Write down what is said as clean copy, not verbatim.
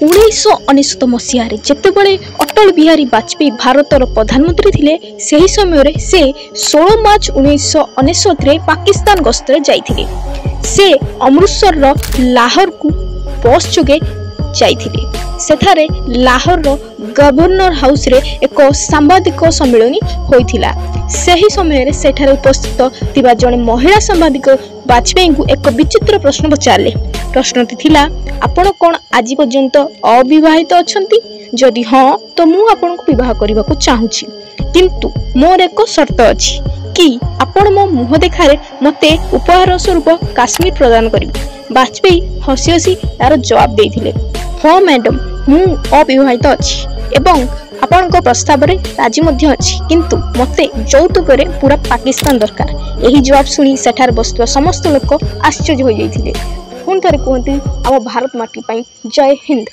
1999 ମସିହାରେ ଯେତେବେଳେ ଅଟଳ ବିହାରୀ ବାଜପେୟୀ ଭାରତର ପ୍ରଧାନମନ୍ତ୍ରୀ ଥିଲେ, ସେହି ସମୟରେ ସେ 16 ମାର୍ଚ୍ଚ 1999ରେ ପାକିସ୍ତାନ ଗସ୍ତରେ ଯାଇଥିଲେ। ସେ ଅମୃତସରର ଲାହୋରକୁ ବସ୍ ଯୋଗେ ଯାଇଥିଲେ। ସେଠାରେ ଲାହୋରର ଗଭର୍ଣ୍ଣର ହାଉସରେ ଏକ ସାମ୍ବାଦିକ ସମ୍ମିଳନୀ ହୋଇଥିଲା। ସେହି ସମୟରେ ସେଠାରେ ଉପସ୍ଥିତ ଥିବା ଜଣେ ମହିଳା ସାମ୍ବାଦିକ ବାଜପେୟୀଙ୍କୁ ଏକ ବିଚିତ୍ର ପ୍ରଶ୍ନ ପଚାରିଲେ। ପ୍ରଶ୍ନଟି ଥିଲା, ଆପଣ କ'ଣ ଆଜି ପର୍ଯ୍ୟନ୍ତ ଅବିବାହିତ ଅଛନ୍ତି? ଯଦି ହଁ, ତ ମୁଁ ଆପଣଙ୍କୁ ବିବାହ କରିବାକୁ ଚାହୁଁଛି, କିନ୍ତୁ ମୋର ଏକ ସର୍ତ୍ତ ଅଛି କି ଆପଣ ମୋ ମୁହଁ ଦେଖାରେ ମୋତେ ଉପହାର ସ୍ୱରୂପ କାଶ୍ମୀର ପ୍ରଦାନ କରିବେ। ବାଜପେୟୀ ହସି ହସି ତାର ଜବାବ ଦେଇଥିଲେ, ହଁ ମ୍ୟାଡମ୍, ମୁଁ ଅବିବାହିତ ଅଛି ଏବଂ ଆପଣଙ୍କ ପ୍ରସ୍ତାବରେ ରାଜି ମଧ୍ୟ ଅଛି, କିନ୍ତୁ ମୋତେ ଯୌତୁକରେ ପୁରା ପାକିସ୍ତାନ ଦରକାର। ଏହି ଜବାବ ଶୁଣି ସେଠାରେ ବସିଥିବା ସମସ୍ତ ଲୋକ ଆଶ୍ଚର୍ଯ୍ୟ ହୋଇଯାଇଥିଲେ। ପୁଣି ଥରେ କୁହନ୍ତି, ଆମ ଭାରତ ମାଟି ପାଇଁ ଜୟ ହିନ୍ଦ।